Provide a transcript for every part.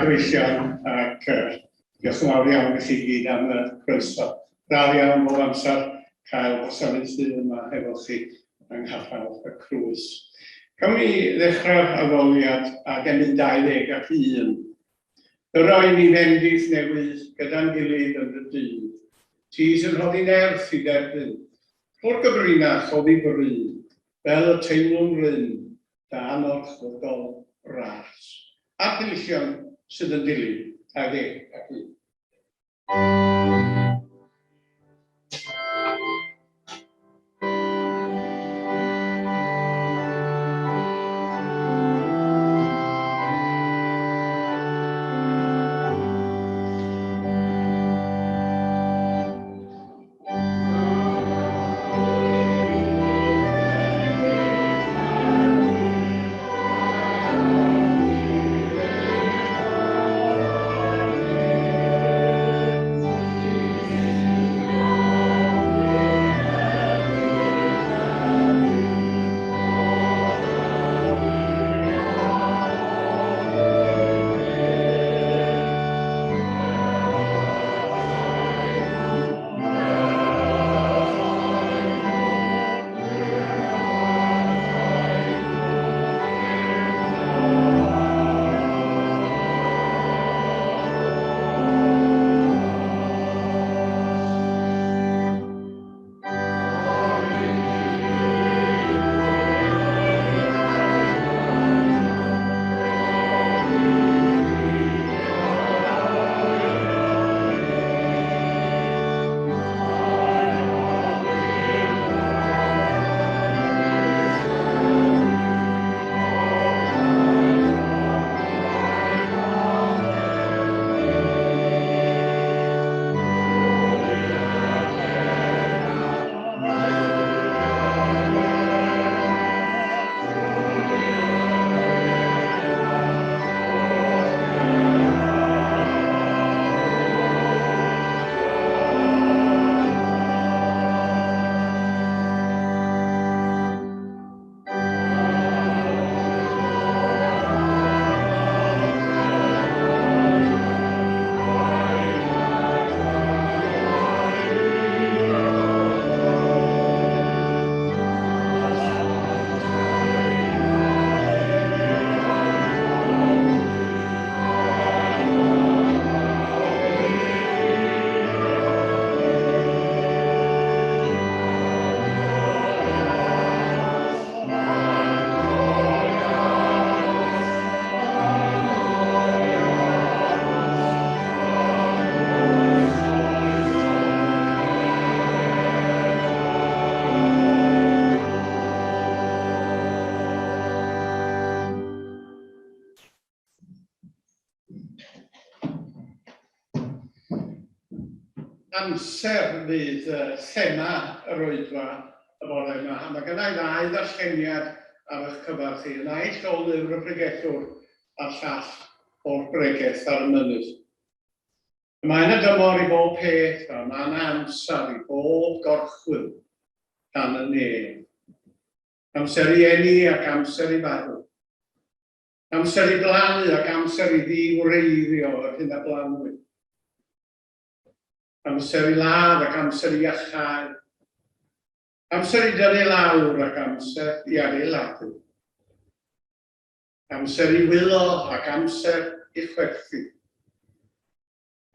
gyfeillion ac uh, diolch yn fawr iawn i chi gyd am y croeso. Braf iawn bob amser cael gwasanaethu yma efo chi yng Nghapel y Crwys. Cawn ni ddechrau'r addoliad ag emyn 21. Dyro i ni fendith newydd gyda'n gilydd yn dy dŷ. Ti sy'n rhoddi nerth i dderbyn. Rho'r gyfrinach oddi fry, fel y teimlwn rym dan orchfygol ras. A'r penillion sydd yn dilyn, 21. Amser fydd thema yr oedfa y bore yma, a mae gynna i ddau ddarlleniad ar eich cyfer chi, y naill o lyfr y pregethwr a'r llall o'r bregeth ar y mynydd. Mae yna dymor i bob peth, a mae yna amser i bob gorchwyl dan y nef. Amser i eni ac amser i farw. Amser i blannu ac amser i ddi-wreiddio yr hyn a blannwyd. Amser i ladd ac amser i iachau. Amser i dynnu lawr ac amser i adeiladu. Amser i wylo ac amser i chwerthin.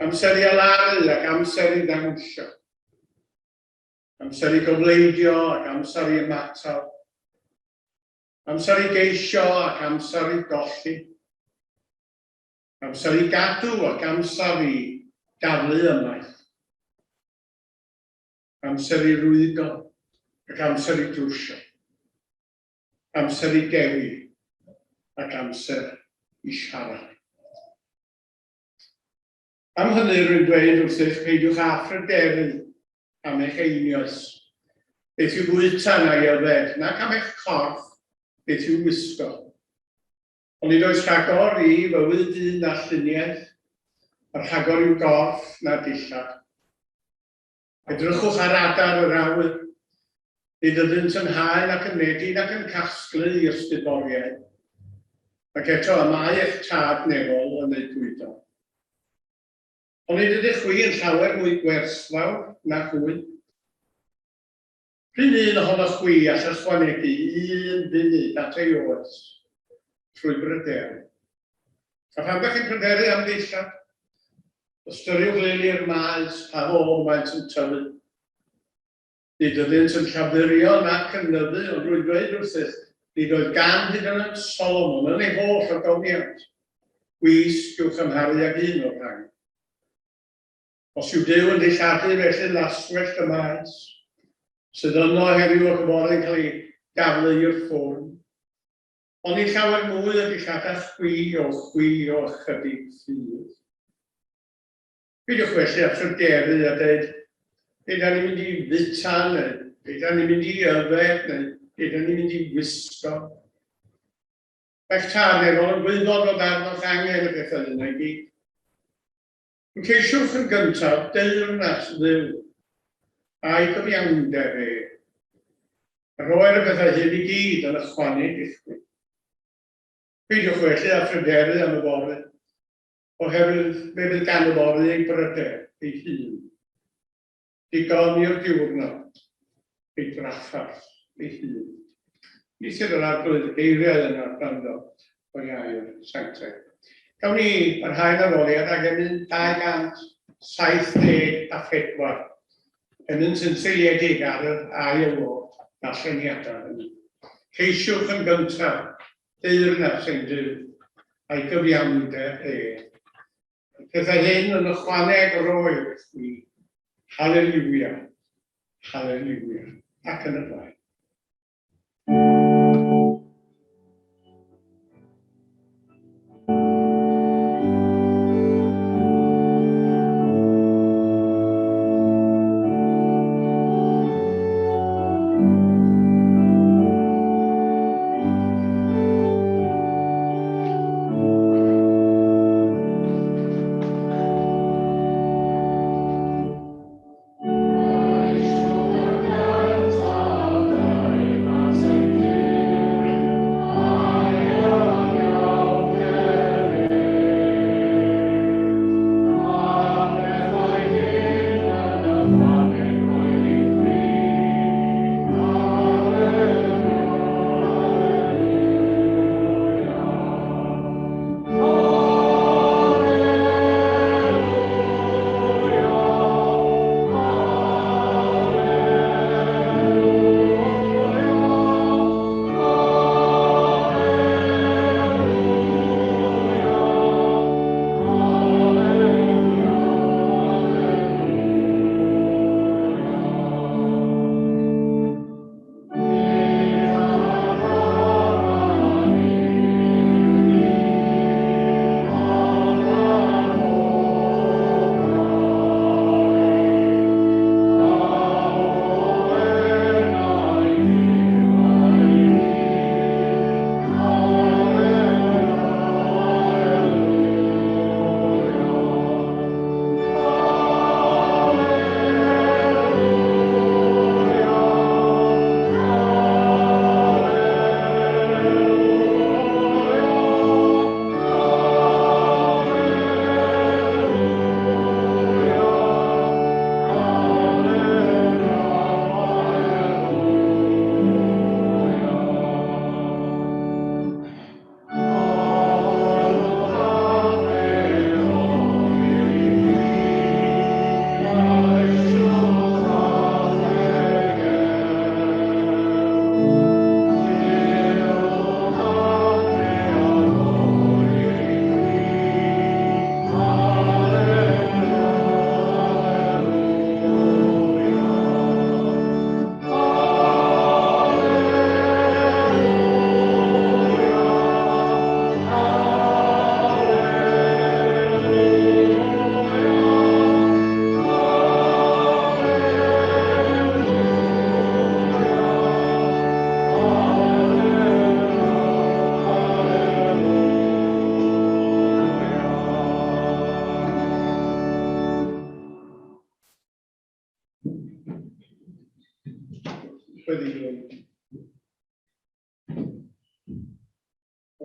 Amser i alaru ac amser i ddawnsio. Amser i gofleidio ac amser i ymatal. Amser i geisio ac amser i golli. Amser i gadw ac amser i daflu ymaith. Amser i rwygo ac amser i drwsio. Amser i dewi ac amser i siarad. Am hynny rwy'n dweud wrthych, peidiwch â phryderu am eich einioes, beth i'w fwyta na'i yfed, nac am eich corff, beth i'w wisgo. Ond nid oes rhagor i fywyd dyn na lluniaeth, a rhagor i'w gorff na dillad. Edrychwch ar adar yr awyr. Nid ydynt yn hau nac yn medi nac yn casglu i'r stuboriau. Ac eto y mae eich tad nefol yn eu bwydo. Onid ydych chwi yn llawer mwy gwerthfawr na hwy? Prin un ohonoch chwi all ychwanegu un funud at ei oes trwy bryderu. A pham dach chi'n pryderu am ddillad? Ystyriwch lili'r maes, pa fodd maent yn tyfu. Nid ydynt yn llafurio nac yn nyddu, ond rwy'n dweud wrthych, nid oedd gan hyd yn oed Solomon yn ei holl ogoniant gwisg i'w chymharu ag un o'r rhain. Os yw Duw yn dilladu felly laswellt y maes, sydd yno heddiw ac yfory yn cael ei daflu i'r ffwrn, onid llawer mwy y dilladach chwi o chwi o ychydig ffydd? Peidiwch felly â phryderu a dweud, be da ni'n mynd i fwyta, neu be da ni'n mynd i yfed, neu be da ni'n mynd i wisgo. Mae'ch tad nefol yn gwybod fod arnoch angen y pethau yna i gyd. Yn ceisiwch yn gyntaf deyrnas Dduw a'i gyfiawnder e. A rhoer y pethau hyn i gyd yn ychwaneg i chwi. Peidiwch felly â phryderu am yfory, oherwydd fe fydd gan yfory ei bryder ei hun. Digon i'r diwrnod ei drafferth ei hun. Ni sydd yr Arglwydd y geiriau yna gwrando o'i air sanctaidd. Gawn ni barhau'n addoliad ag emyn 274, emyn sy'n seiliedig ar yr ail o'r darlleniadau hynny. Ceisiwch yn gyntaf deyrnas ein Duw, a'i gyfiawnder ef. Y pethau hyn yn ychwaneg roer i chwi. Haleliwia, haleliwia, ac yn y blaen.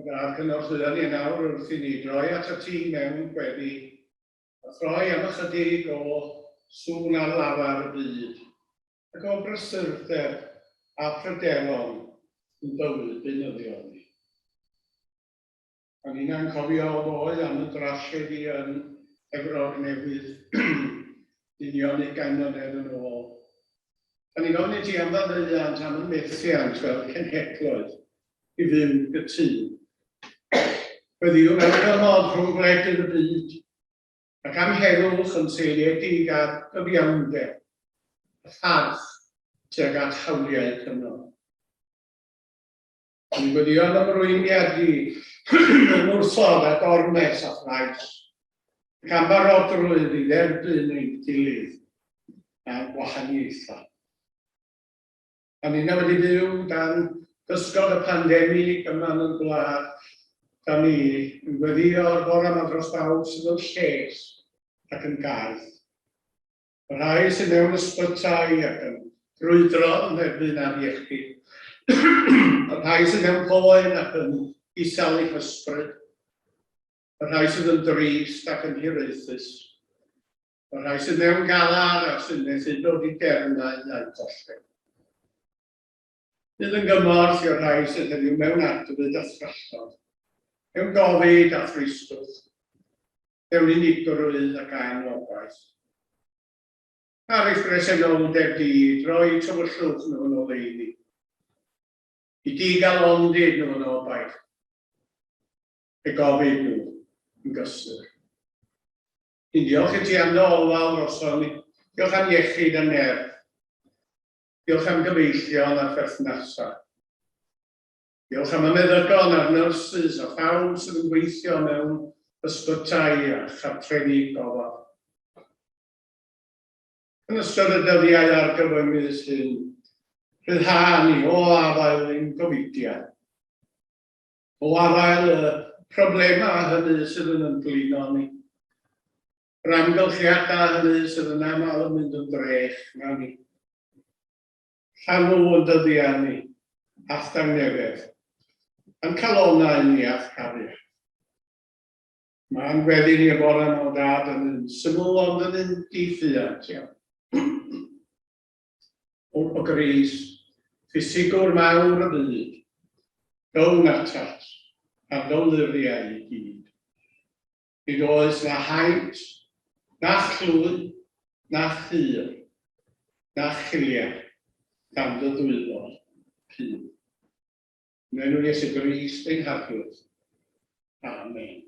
A'r cynorthwyo ni nawr wrth i ni droi at y tîm mewn gweddi a throi am ychydig o sŵn ar lafar y byd ac o brysurdeb a phryderon yn bywyd beunyddiol ni. A ninnau'n cofio ddoe am y drasiedi yn Efrog Newydd, union ugain mlynedd yn ôl. Da ni'n gofyn i ti am faddeuant am y methiant fel cenhedloedd i fyw gytûn. Gweddïwn am gymod rhwng gwledydd y byd, ac am heddwch yn seiliedig ar gyfiawnder a pharch tuag at hawliau dynol. Ni'n gweddïo am ymrwymiad i ymwrthod a gormes a thrais, ac am barodrwydd i dderbyn ein gilydd a'n gwahaniaethau. A ninnau wedi byw dan gysgod y pandemig yma yn y gwlad, da ni yn gweddïo'r bore yma dros bawb sydd yn lles ac yn gaeth. Y rhai sydd mewn ysbytai ac yn brwydro yn erbyn afiechyd. Y rhai sydd mewn poen ac yn isel eu hysbryd. Y rhai sydd yn drist ac yn hiraethus. Y rhai sydd mewn galar a sy'n methu dod i dermau a'u colled. Bydd yn gymorth i'r rhai sydd heddiw mewn adfyd a thrallod, mewn gofid a thristwch, mewn unigrwydd ac anobaith. Ar eich presenoldeb di, droi tywyllwch nhw yn oleuni, i di galondid nhw yn obaith, eu gofid nhw yn gysur. Ni'n diolch i ti am dy ofal droson ni. Diolch am iechyd a nerth. Diolch am gyfeillion a pherthnasau. Diolch am y meddygon a'r nyrsys a phawb sydd yn gweithio mewn ysbytai a chartrefi gofal. Yn ystod y dyddiau argyfyngus hyn, rhyddha ni o afael ein gofidiau, o afael y problemau hynny sydd yn ymglino ni, yr amgylchiadau hynny sydd yn aml yn mynd yn drech na ni. Llanw yn dyddiau ni, a'th dangnefedd, a'n calonnau ni a'th cariad. Mae'n gweddi ni y bore yma o dad yn un syml ond yn un diffuant iawn. O, o Grist, ffisigwr mawr y byd, down atat, a ddoluriau i gyd. Nid oes na haint, na chlwy, na thir, na chiliau dan dy ddwylo pur. Yn enw Iesu Grist ein Harglwydd. Amen.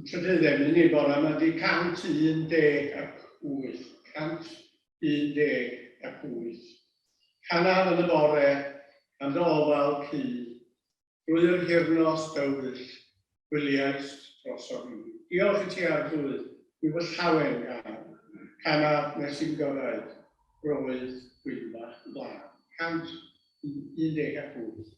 Y trydydd emyn i bore yma ydy 118. 118. Canaf yn y bore, am dy ofal cu, drwy'r hirnos dywyll, gwyliaist drosof fi. Diolch i ti Arglwydd, dwi fy llawen gan. Canaf nes i'm gyrraedd, roedd gwynfa lân. 118.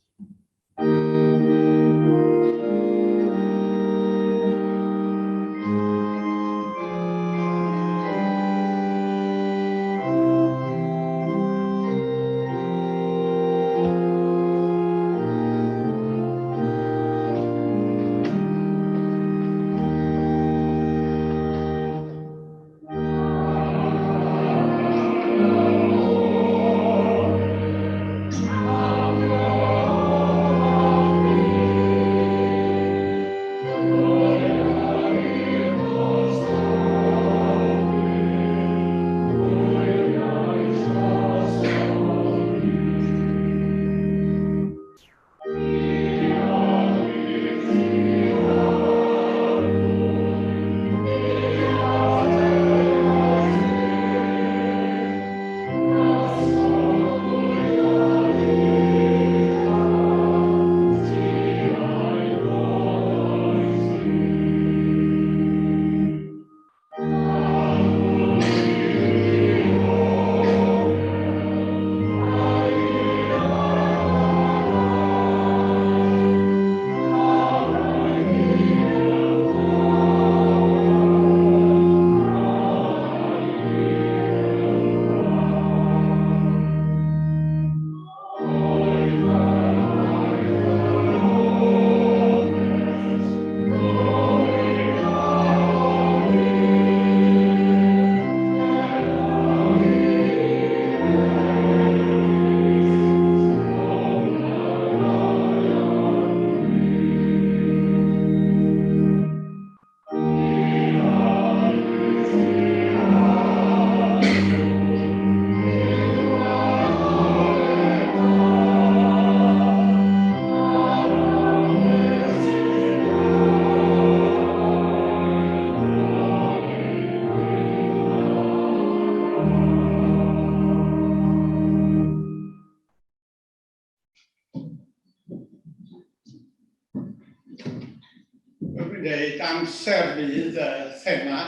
Fel dwi'n dweud, amser fydd y thema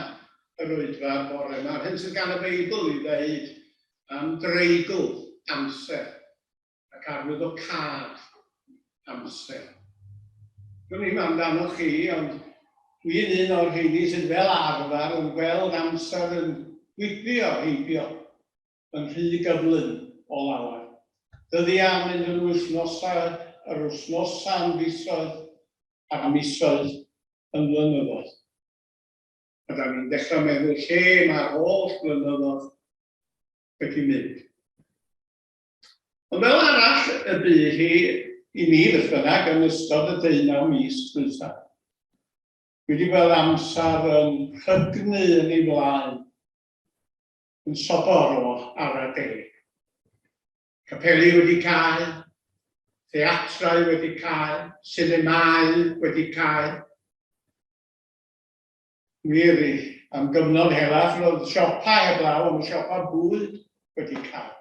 yr oedfa bore yma. Yr hyn sydd gan y Beibl i ddeud am dreigl amser ac arwyddocâd amser. Dwn i'm amdanoch chi, ond dwi'n un o'r rheini sydd fel arfer yn gweld amser yn gwibio heibio yn rhy gyflym o lawer. Dyddiau'n mynd yn wythnosau, yr wythnosau'n fisoedd, a'r misoedd yn flynyddoedd. A da ni'n dechrau meddwl lle mae'r holl flynyddoedd wedi mynd. Ond fel arall y bu hi i mi beth bynnag yn ystod y deunaw mis dwytha. Dwi wedi gweld amser yn rhygnu yn ei flaen yn sobor o ara deg. Capeli wedi cau, theatrau wedi cau, sinemâu wedi cau. Wir i, am gyfnod helaeth roedd siopau heblaw am y siopau bwyd wedi cau.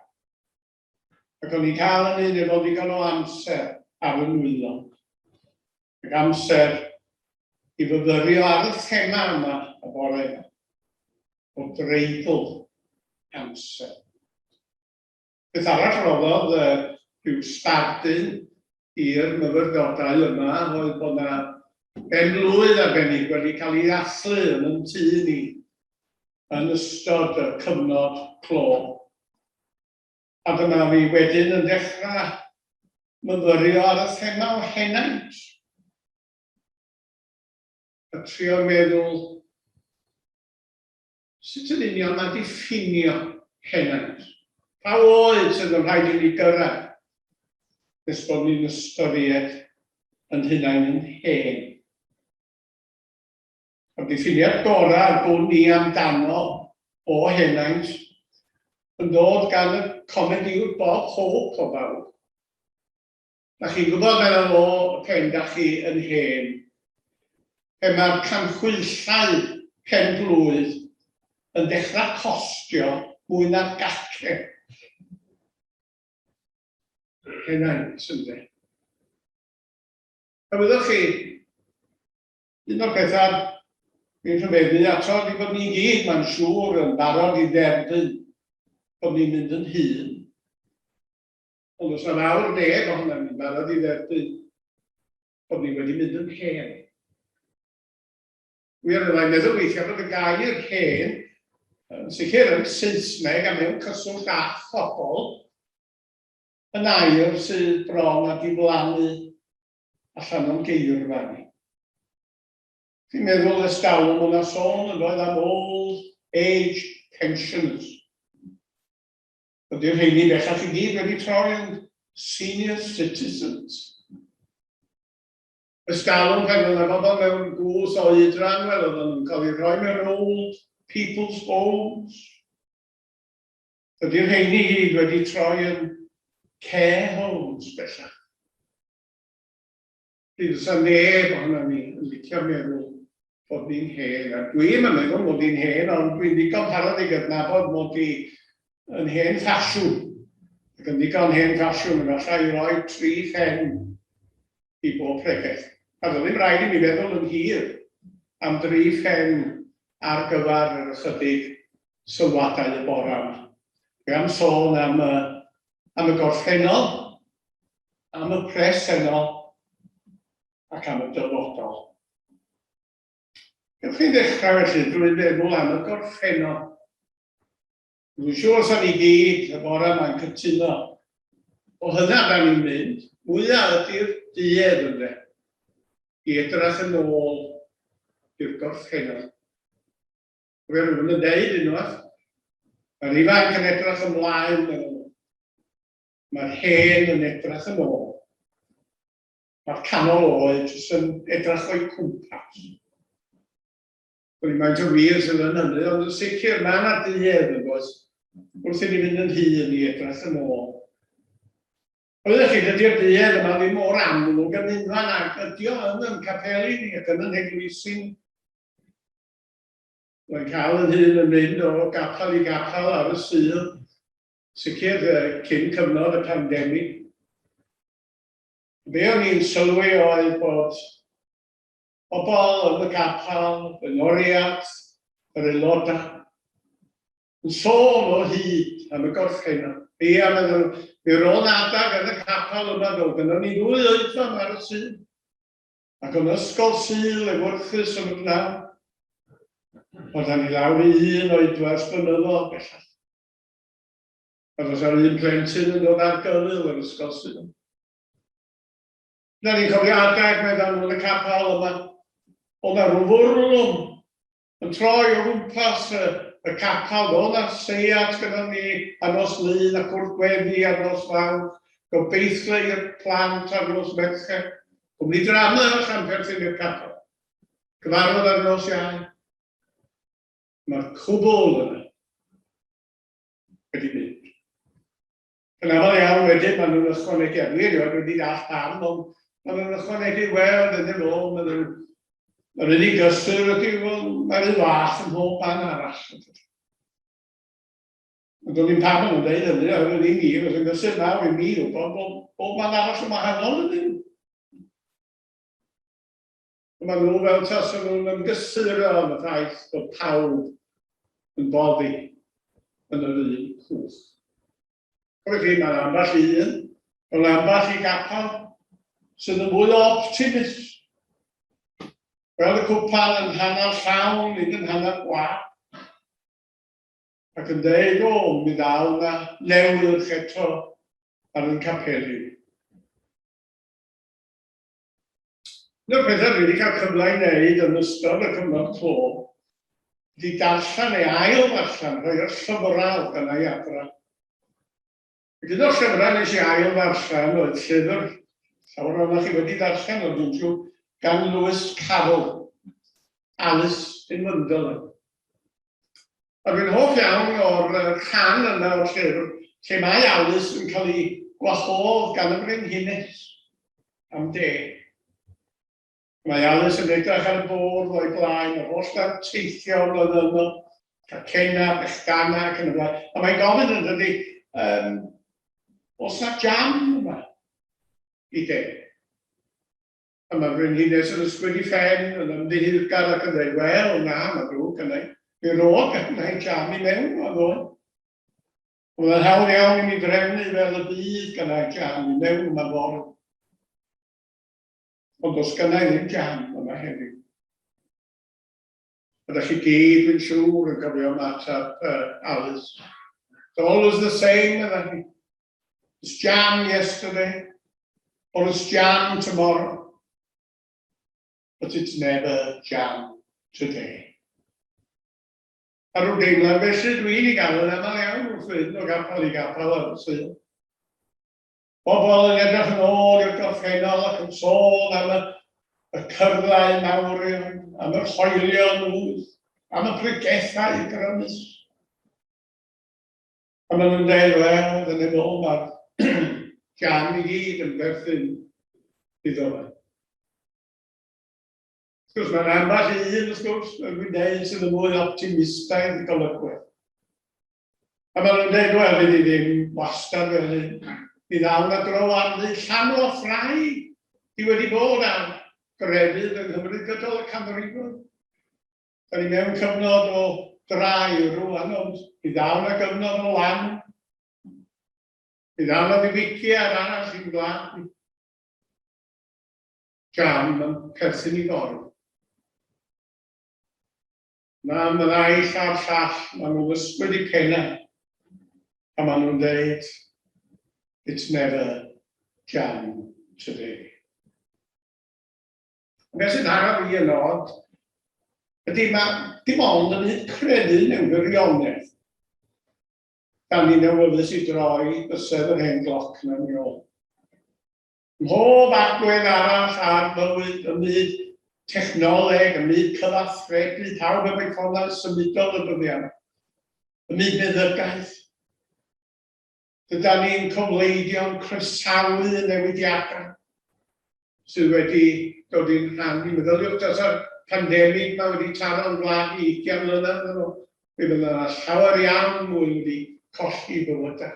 Ac o'n i'n cael yn un efo ddigon o amser ar fy nwylo. Ac amser i fyfyrio ar y thema yma y bore yma, o dreigl amser. Beth arall roddodd rhyw sbardun i'r myfyrdodau yma oedd bod 'na ben-blwydd arbennig wedi cael ei ddathlu yn yn tŷ ni yn ystod y cyfnod clo. A dyma fi wedyn yn dechrau myfyrio ar y thema o henaint. A trio meddwl sut yn union mae diffinio henaint? Pa oed sydd yn rhaid i ni gyrraedd nes bod ni'n ystyried yn hunain yn hen? Y diffiniad gorau gwn i amdano o henaint yn dod gan y comedïwr Bob Hope o bawb. Da chi'n gwybod, meddai fo, pen da chi yn hen. Lle mae'r canhwyllau pen-blwydd yn dechrau costio mwy na'r gacen. Henaint, ynde. A wyddoch chi, un o'r pethau fi'n rhyfeddu ato ydy bod ni gyd, mae'n siŵr, yn barod i dderbyn bod ni'n mynd yn hŷn. Ond os na fawr neb ohonom ni'n barod i dderbyn bod ni wedi mynd yn hen. Wir, byddai'n meddwl weithiau bod y gair hen, yn sicr yn Saesneg a mewn cyswllt â phobl, yn air sydd bron â diflannu allan o'n geirfa ni. Fi'n meddwl ers talwm o'na sôn yn doedd am old age pensioners. Ydy'r rheini bellach i gyd wedi troi yn senior citizens? Ers talwm pan oedd 'na bobl mewn gwth o oedran, wel, oedden nhw'n cael eu rhoi mewn old people's homes. Ydy'r rheini i gyd wedi troi yn care homes bellach? Mi fysa neb ohonom ni yn licio meddwl bod ni'n hen, a dwi'm yn meddwl mod i'n hen, ond dwi'n ddigon parod i gydnabod mod i yn hen ffasiwn, ac yn ddigon hen ffasiwn efallai i roi tri phen i bob pregeth. A doedd ddim rhaid i mi feddwl yn hir am dri phen ar gyfer yr ychydig sylwadau y bore yma. Dwi am sôn am y, am y gorffennol, am y presennol ac am y dyfodol. Gewch chi ddechrau felly drwy feddwl am y gorffennol. Dwi'n siŵr os ni gyd y bore yma'n cytuno. O hynna da ni'n mynd, mwyaf ydy'r duedd ynde, i edrych yn ôl i'r gorffennol. Fe rhywun yn deud unwaith, mae'r ifanc yn edrych ymlaen, meddwl nhw. Mae'r hen yn edrych yn ôl. Mae'r canol oed jyst yn edrych o'i cwmpas. Wn i'm faint o wir sydd yn hynny, ond yn sicr mae yna duedd yn does, wrth i ni fynd yn hŷn i edrych yn ôl. Oeddech chi, dydy'r duedd yma ddim mor amlwg yn unfan ag ydy o yn yn capeli ni ac yn yn heglwysi ni. Mae'n cael yn hun yn mynd o gapel i gapel ar y Sul, sicr cyn cyfnod y pandemig. Be o'n i'n sylwi oedd bod pobl yn y capel, yn oriat, yr aelodau, yn sôn o hyd am y gorffennol. Ia, meddwl nhw, mi roedd adag yn y capel yma, fel gynnon ni ddwy oedfa ar y Sul. Ac yn ysgol Sul efwrthus yn y pnawn. Ond da ni lawr i un oedfa ers blynyddoedd bellach. A does ar un plentyn yn dod ar gyfyl yr ysgol Sul. Da ni'n cofio adeg, meddwl nhw yn y capel yma, oedd na rhyw fwrlwm yn troi o gwmpas y, y capel, oedd na seiat gyda ni ar nos Lun ac wrth gweddi ar nos Fawrth, gobeithio i'r plant ar nos Mercher. Cwmni drama allan perthyn i'r capel. Cyfarfod ar nos Iau. Mae'r cwbl yna wedi mynd. Yn aml iawn wedyn maen nhw'n ychwanegu, a dwi erioed wedi deall pam, ond maen nhw'n ychwanegu, wel, dydyn nhw, maen nhw'n Mae'r unig gysur ydy, wel, mae'r un fath yn mhob man arall. Ond do'n i'n pam maen nhw'n dweud hynny, oherwydd i mi, fydd yn gysur mawr i mi wybod bod bob man arall yn wahanol ydyn nhw. Maen nhw fel tasen nhw'n ymgysuro am y ffaith bod pawb yn boddi yn yr un cwch. Cofiwch chi, mae'n ambell i un, mae'n ambell i gapel sydd yn fwy o optimist. Gweld y cwpan yn hanner llawn, nid yn hanner gwag. Ac yn dweud, o, mi ddaw na lewyrch eto ar yn capeli. Un o'r pethau dwi wedi cael cyfle i wneud yn ystod y cyfnod clo ydy darllen neu ail ddarllen rhai o'r llyfrau oedd gynna i adra. Ac un o'r llyfrau nes i ail ddarllen oedd llyfr, llawer ohonoch chi wedi darllen o dwi'n siŵr, gan Lewis Carroll, Alice in Wonderland. A dwi'n hoff iawn o'r rhan yna o'r llyfr lle mae Alice yn cael ei gwahodd gan y frenhines am de. Mae Alys yn edrych ar y bwrdd o'i blaen, yr holl ddanteithion oedd yno, cacennau, bechdanau ac yn y blaen. A mae'n gofyn yn dydy, oes na jam yma i de? A mae'r frenhines yn ysgwyd ei phen, yn ymddiheurgar ac yn dweud, wel, na, mae ddrwg gynna i. Mi roedd gynna i jam i mewn o ddoe. Oedd yn hawdd iawn i mi drefnu fel y bydd gynna i jam i mewn yma fory. Ond does gynna i ddim jam yma heddiw. Ydych chi gyd, dwi'n siŵr, yn cofio ymateb Alice. It's always the same, medda hi. It's jam yesterday, or it's jam tomorrow. But it's never jam today. A rhyw deimlad felly dwi'n ei gael yn aml iawn wrth fynd o gapel i gapel ar y Sul. Pobl yn edrych yn ôl i'r gorffennol ac yn sôn am y, y cyrddau mawrion, am yr hoelion wyth, am y pregethau grymus. A maen nhw'n dweud, wel, dyna fo, mae'r jam i gyd yn perthyn iddo fe. Wrth gwrs, mae'n ambell un, wrth gwrs, yn gwneud sydd yn mwy optimistaidd i golygwyr. A maen nhw'n dweud, wel, fydd hi ddim wastad fel hyn. Mi ddaw 'na dro arni llanw a ffrae di wedi bod ar grefydd yng Nghymru gydol y canrifoedd. Da ni mewn cyfnod o drai rwan, ond mi ddaw 'na gyfnod o lanw. Mi ddaw 'na ddiwygiad arall i'n gwlad ni. Jam yn perthyn i fory. Na, y naill a'r llall, maen nhw'n ysgwyd eu pennau, a maen nhw'n dweud, it's never jam today. Beth sy'n taro fi yn od, ydy mae dim ond yn byd credu mewn gwirionedd. Da ni'n awyddus i droi bysedd yr hen gloc 'na yn ôl. Mhob agwedd arall ar fywyd, ym myd technoleg, ym myd cyfathrebu, pawb efo'u ffonau symudol y dyddiau yma, ym myd meddygaeth. Dydan ni'n cofleidio'n croesawu y newidiadau sydd wedi dod i'n rhan ni. Meddyliwch tasa'r pandemig 'ma wedi taro'n wlad ni ugian mlynedd yn ôl, mi fydda 'na llawer iawn mwy wedi colli bywydau.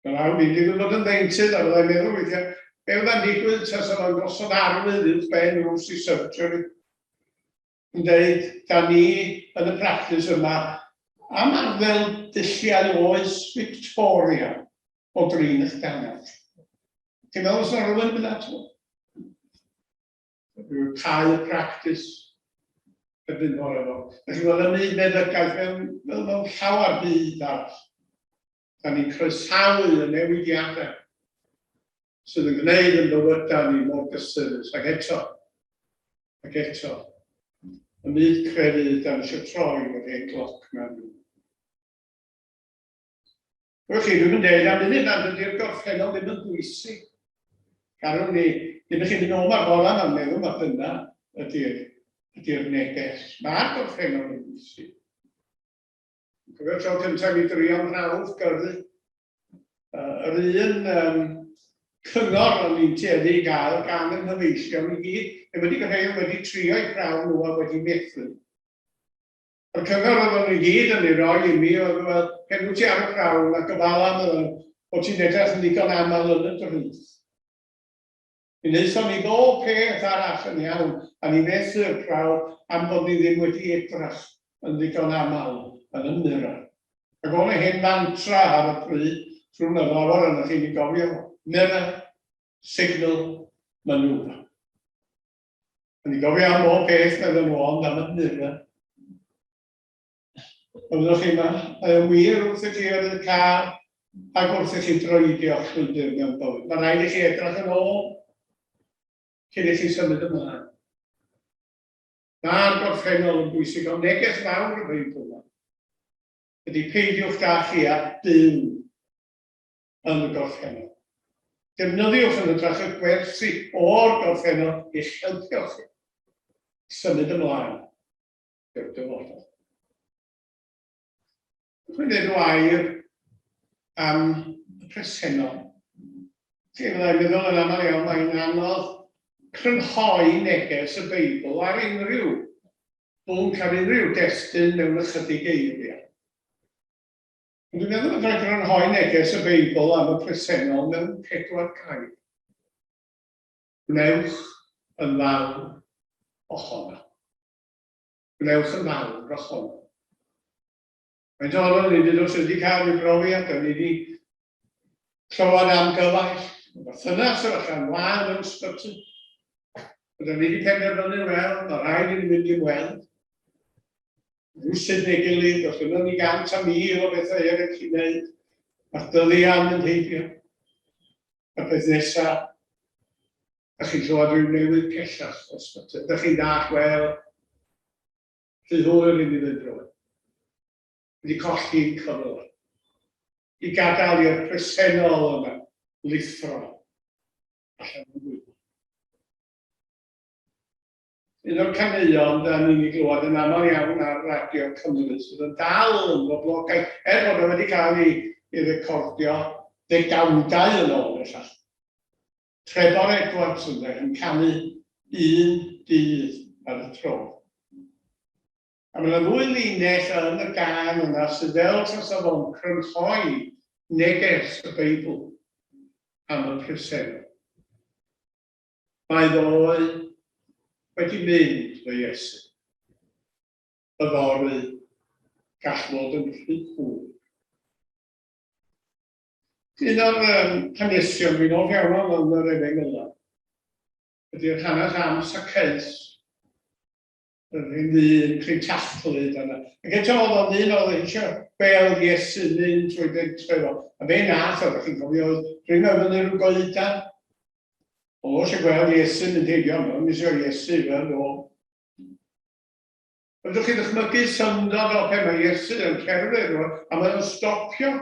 Mae'n hawdd i ni fod yn ddeintydd a fyddai'n meddwl weithiau, be fydda'n digwydd tasa fo'n gosod arwydd uwch ben drws i surgery yn deud, da ni yn y practis yma am arddel dulliau oes Victoria o drin eich dannedd. Ti'n meddwl os yna rhywun yn mynd ato? Dwi'n cael y practis erbyn bore fo. Felly, wel, ym myd meddygaeth, mewn, mewn, mewn llawer byd arall, Da ni'n croesawu y newidiadau sydd yn gwneud yn bywydau ni mor gysurus, ac eto, ac eto, ym myd crefydd, da ni eisiau troi yr hen gloc 'na yn ôl. Gwelwch chi, dwi'm yn deud am munud nad ydy'r gorffennol ddim yn bwysig. Carwn ni, ddim chi'n mynd nôl ma'r bora 'ma'n meddwl ma' dyna ydy'r ydy'r neges. Mae'r gorffennol yn bwysig. Cofio'r tro cyntaf i mi drio mhrawf gyrru. Yr un um, cyngor o'n i'n tueddu i gael gan yng nghyfeillion i gyd, yn wedi rhai oedd wedi trio eu prawf nhw a wedi methu. Yr cyngor oedden nhw i gyd yn ei roi i mi oedd, wel, pen wyt ti ar y prawf na gofala, meddwn nhw, bod ti'n edrych yn ddigon aml yn y drych. Mi wnaethon ni bob peth arall yn iawn, a ni methu'r prawf am bod ni ddim wedi edrach yn ddigon aml yn y mirror. Ac o'dd 'na hen mantra ar y pryd, siŵr na lawer ohonoch chi'n ei gofio fo, mirror, signal, manoeuvre. O'n i'n gofio am bob peth medden nhw ond am y mirror. Byddwch chi, mae o'n wir wrth i chi yrru car ac wrth i chi droedio'ch llwybr mewn bywyd. Mae rhaid i chi edrych yn ôl cyn i chi symud ymlaen. Mae'r gorffennol yn bwysig, ond neges fawr y Beibl yma ydy peidiwch da chi â byw yn y gorffennol. Defnyddiwch yn hytrach y gwersi o'r gorffennol i'ch helpu chi symud ymlaen i'r dyfodol. Dwi'n dweud rhyw air am y presennol. Chi, fyddai'n meddwl yn aml iawn, mae'n anodd crynhoi neges y Beibl ar unrhyw bwnc, ar unrhyw destun mewn ychydig eiriau. Ond dwi'n meddwl fedra i grynhoi neges y Beibl am y presennol mewn pedwar gair. Gwnewch yn fawr ohono. Gwnewch yn fawr ohono. Faint ohonon ni dydw sydd wedi cael rhyw brofiad, da ni wedi clywed am gyfaill, berthynas efallai yn wael mewn ysbyty. Byddwn ni wedi penderfynu, wel, mae rhaid i ni fynd i weld. Rywsut neu gilydd, os gynnon ni 100 a 1000 o bethau eraill i wneud, mae'r dyddiau'n mynd heibio. A'r peth nesaf, da chi'n clywed rhyw newydd pellach os ydych chi'n dall, wel, rhy hwyr i mi fynd rwan. Wedi colli'n cyfle i gadael i'r presennol yma lithro allan o'n dwylo. Un o'r caneuon da ni'n ei glywed yn aml iawn ar Radio Cymru sydd yn dal yn boblogaidd, er bod o wedi cael ei, ei recordio ddegawdau yn ôl bellach. Trebor Edwards ynde, yn canu Un Dydd ar y Tro. A mae yna ddwy linell yn y gân yna sydd fel tasa fo'n crynhoi neges y Beibl am y presennol. Mae ddoe wedi mynd, fy Iesu. Yfory gall fod yn rhy hwyr. Un o'r um, hanesion dwi'n hoff iawn o'n yn yr Efengylau ydy'r hanes am Zacchaeus. Yr hen ddyn creitachlyd yna. Ac eto oedd o'n ddyn oedd eisiau gweld Iesu mynd trwy bentre fo. A fe nath, oeddech chi'n cofio, oedd rhywun oedd yn rhyw goedan. Oedd o eisiau gweld Iesu mynd heibio, ond oedd eisiau Iesu fel o. Ydych chi ddychmygu syndod o pe mae Iesu yn cerdded rwan, a mae o'n stopio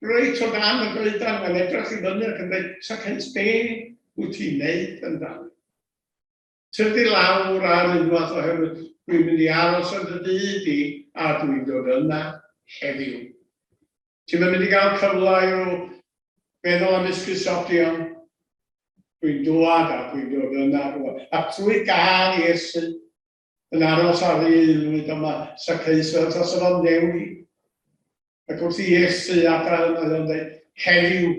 reit o dan y goedan, mae'n edrych i fyny ac yn dweud, Zacchaeus, be wyt ti'n neud yn fan? Tyrd i lawr ar unwaith oherwydd dwi'n mynd i aros yn dy dŷ di a dwi'n dod yna heddiw. Ti'm yn mynd i gael cyfle i rw feddwl am esgusodion. Dwi'n dwad a dwi'n dod yna rwan. A trwy gân Iesu yn aros ar ei aelwyd yma, Zacchaeus fel tasa fo'n newid. Ac wrth i Iesu adael mae o'n dweud, heddiw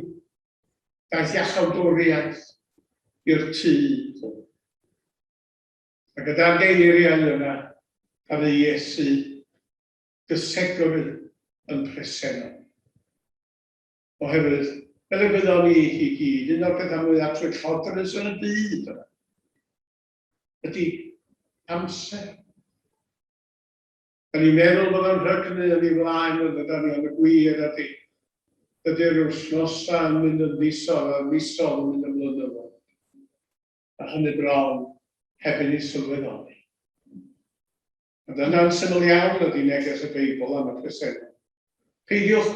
daeth iachawdwriaeth i'r tŷ hwn. A gyda'r geiriau yna, a fu Iesu gysegru yn presennol. Oherwydd, fel y gwyddon ni i gyd, un o'r pethau mwyaf twyllodrus yn y byd yma ydy amser. Da ni'n meddwl bod o'n rhygnu yn ei flaen yn dydan ni, ond y gwir ydy, dydy'r wythnosau yn mynd yn fisoedd a'r misoedd yn mynd yn flynyddoedd. A hynny bron heb i ni sylweddoli. A dyna'n syml iawn ydy neges y Beibl am y presennol. Peidiwch,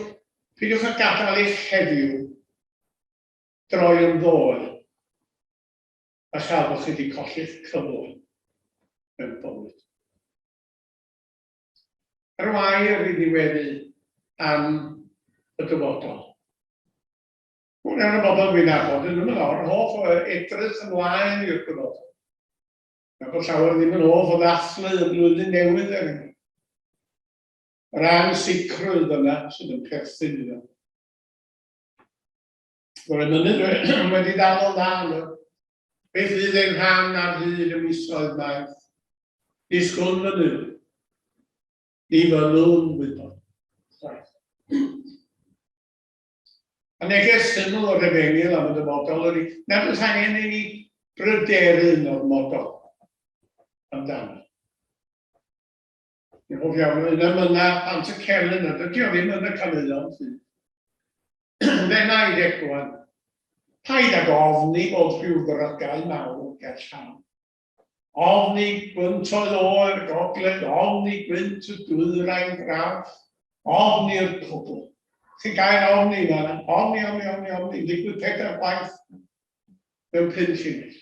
peidiwch â gadael eich heddiw droi yn ddoe a chael bod chi wedi colli'ch cyfle mewn bywyd. Ar wair i ddiweddu am y dyfodol. Mwy iawn o bobl dwi'n nabod yn ddim yn or hoff o edrych ymlaen i'r dyfodol. Mae bod llawer ddim yn hoff o ddathlu y flwyddyn newydd er enghraifft. Yr ansicrwydd yna sydd yn perthyn iddo. Mae'r emynydd wedi dal o'n dda yno. Beth fydd ein rhan ar hyd y misoedd maith? Nis gwn fy Nuw. Ni fynnwn wybod. Chwaith. A neges syml o'r efengyl am y dyfodol ydy nad oes angen i ni bryderu'n ormodol amdano. Dwi'n hoff iawn o un emyna Pant y Celyn, a dydy o ddim yn y caneuon sydd. Fe na i ddegwan. Paid ag ofni bod rhyw ddrygau mawr ger llaw. Ofni gwyntoedd oer gogledd, ofni gwynt y dwyrain draw, ofni'r cwbl. Chi'n gael ofni yma, ofni, ofni, ofni, ofni, digwydd pedair gwaith mewn pum llinell.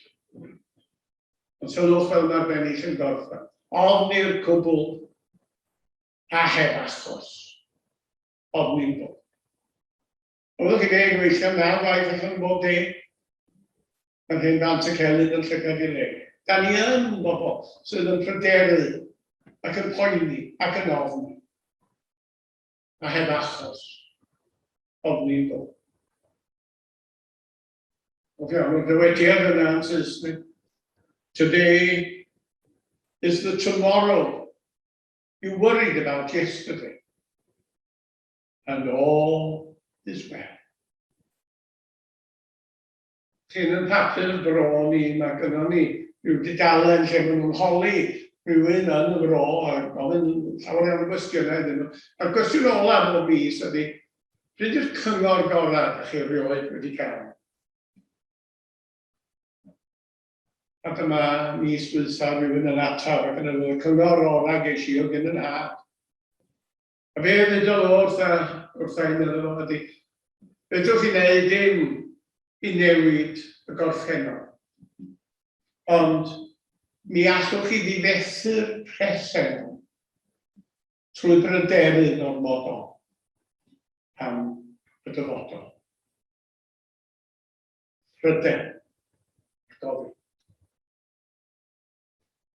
Ond sylwch fel mae'r bennill yn gorffen. Ofni'r cwbl a heb achos. Ofni'n bod. Oeddech chi'n deg weithiau na waith allan bob dydd. Mae'n hyn ddant y celyn yn llygad i le. Da ni yn bobl sydd yn pryderu ac yn poeni ac yn ofni. A heb achos. Ofni'n dod. Oce, mae'r dywediad yna yn Saesneg. Today is the tomorrow you worried about yesterday. And all is well. Chi'n yn papur bro ni, mae gynnon ni rhyw dudalen lle maen nhw'n holi rhywun yn y fro a gofyn llawer iawn o gwestiynau iddyn nhw. A'r cwestiwn olaf bob mis ydy, pryd yw'r cyngor gorau ydych chi erioed wedi cael? A dyma mis dwytha rhywun yn ateb ac yn y cyngor orau ges i o gen yn nhad. A be ddudodd o wrtha, wrtha i medda fo ydy, fedrwch chi wneud dim i newid y gorffennol, ond mi allwch chi ddifethu'r presennol trwy bryderu'n ormodol am y dyfodol. Pryder. Gofyn.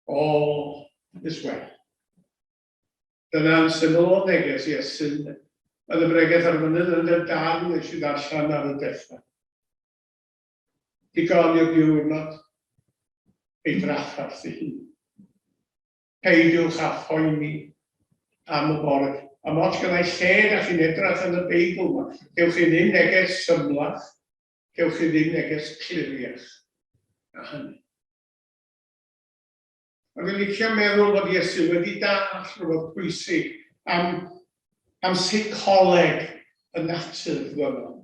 All is well. Dyna'n syml o neges Iesu yn y bregeth ar y mynydd yn y darn nes i ddarllen ar y dechrau. Digon i'r diwrnod ei drafferth ei hun. Peidiwch â phoeni am y bore. A moch gyda'i lle da chi'n edrych yn y Beibl yma. Gewch chi ddim neges symlach, gewch chi ddim neges cliriach na hynny. A fi'n licio meddwl bod Iesu wedi dallt rhywbeth pwysig am, am seicoleg y natur ddynol.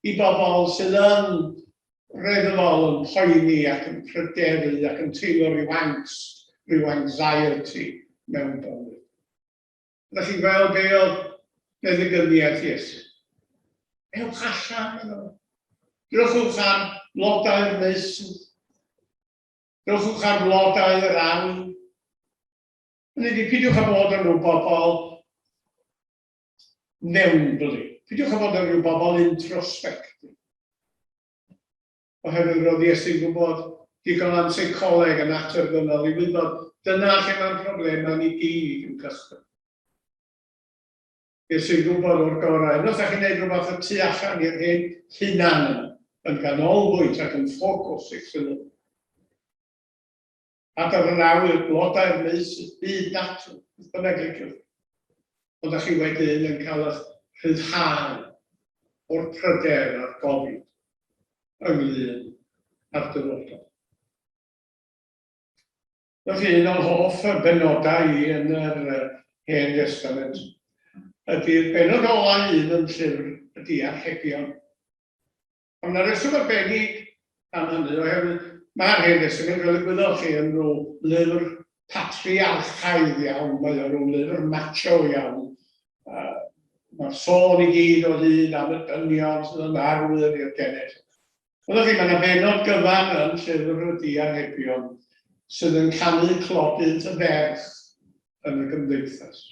I bobl sydd yn reddfol yn poeni ac yn pryderu ac yn teimlo rhyw angst, rhyw anxiety mewn bywyd. Ydych chi'n gweld be oedd meddyginiaeth Iesu? Ewch allan, meddwl. Drychwch ar flodau'r meysydd. Drychwch ar flodau yr awyr. Hynny ydi, pidiwch â bod yn rhyw bobl mewnblyg. Pidiwch â bod yn rhyw bobl introspective. Oherwydd roedd Iesu'n gwybod digon am seicoleg a natur ddynol i wybod dyna lle mae'r problemau ni gyd yn cychwyn. Iesu'n gwybod o'r gorau. Os ydych chi'n gwneud rhywbeth y tu allan i'r hen hunan yna, yn ganolbwynt ac yn ffocws i'ch sylw. Adar yr awyr, blodau'r meysydd, byd natur, beth bynnag liciwch. Ond ydych chi wedyn yn cael eich rhyddhau o'r pryder a'r gofid ynglyn â'r dyfodol. Felly, un o'n hoff benodau i yn yr Hen Destament ydy'r benod ola un yn llyfr y Diarhebion. Ond mae 'na reswm arbennig am hynny, oherwydd mae'r Hen Destament, fel y gwyddoch chi, yn rhyw lyfr patriarchaidd iawn, mae o'n rhyw lyfr macho iawn. Uh, mae'r sôn i gyd o hyd am y dynion sydd yn arwyr i'r genedl. Byddwch chi, mae yna benod gyfan yn llyfr y diarhebion sydd yn canu clodydd y ferch yn y gymdeithas.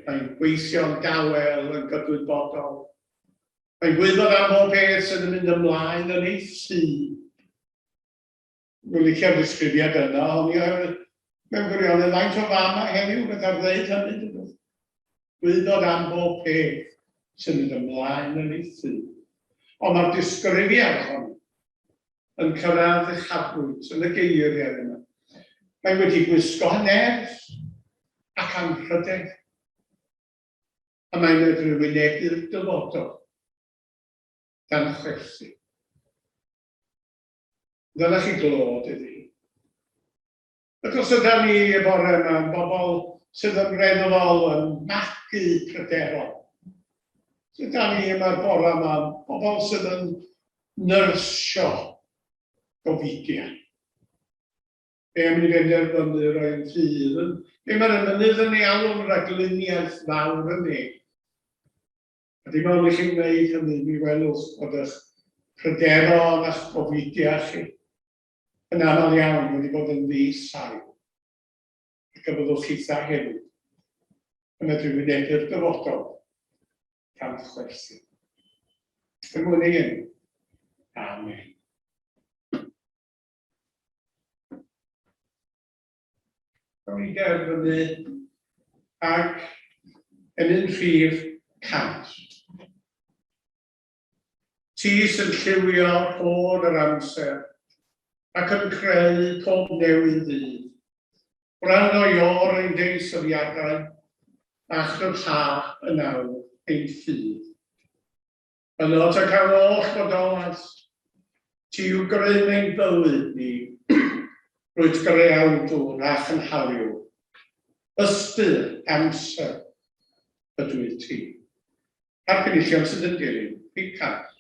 Mae'n gweithio'n dawel, yn gydwybodol, Mae'n gwybod am bob peth sydd yn mynd ymlaen yn ei thŷ. Rwy'n licio'r disgrifiad yna, ond i oherwydd mewn gwirionedd faint o famau heddiw beth ar ddeud hynny, dydw. Gwybod am bob peth sy'n mynd ymlaen yn ei thŷ. Ond mae'r disgrifiad hon yn cyrraedd uchafbwynt yn y geiriau yma. Mae wedi gwisgo nerth ac anrhydedd. A mae'n medru wynebu'r dyfodol gan chwerthin. Ddylech chi glod iddi hi. Ac os yda ni y bore yma yn bobl sydd yn reddfol yn magu pryderon, sydd da ni yma'r bore yma yn bobl sydd yn nyrsio gofidiau. Be am i ni benderfynu roi'n ffydd yn... Be mae'r emynydd yn ei alw'n rhagluniaeth fawr yn ei. A dim ond i chi wneud hynny, mi welwch bod eich pryderon a'ch gofidiau chi yn aml iawn wedi bod yn ddi-sail, ac y byddwch chitha hefyd yn medru wynebu'r dyfodol. Gan chwerthin. Er mwyn ei enw. Amen. Gawn ni gerdd fyny ac emyn rhif 100. Ti sy'n lliwio rhôd yr amser ac yn creu pob newydd ddydd. Gwrando i o'r ein deisyfiadau a chryfha yn awr ein ffydd. Yno ta cael oll fodolaeth, ti yw grym ein bywyd ni, rwyt greawdwr a chynhaliwr. Ystyr amser ydwyt ti. A'r penillion sydd yn dilyn, rhif 100.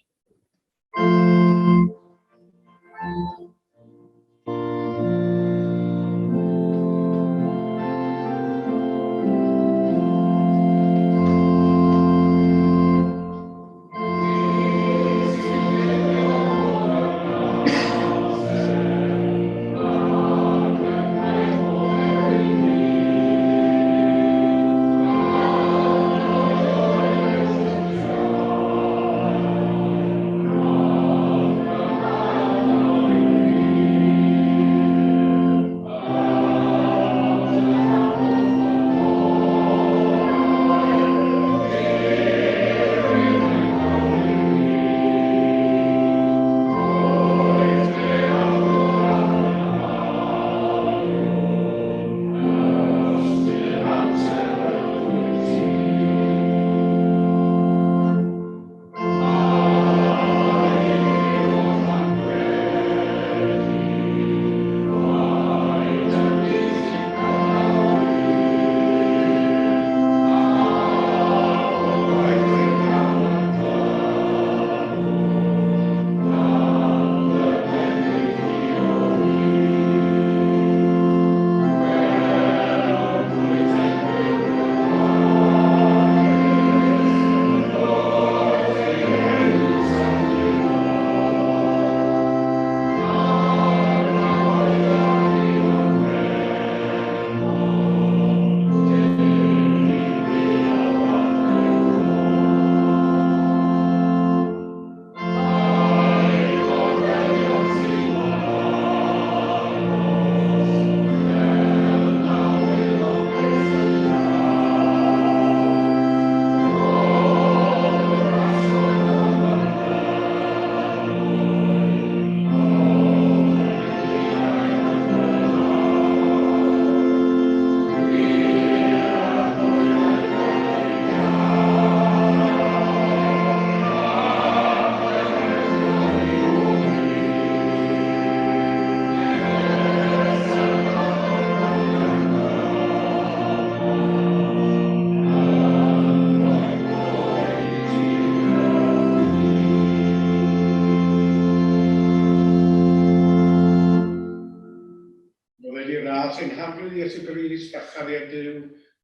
Roedd i ras ein Harglwydd Iesu Grist a chariad Duw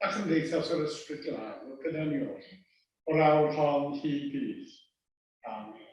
a chymdeithas yr Ysbryd Glân fod gyda ni oll, o'r awr hon hyd byth. Amen.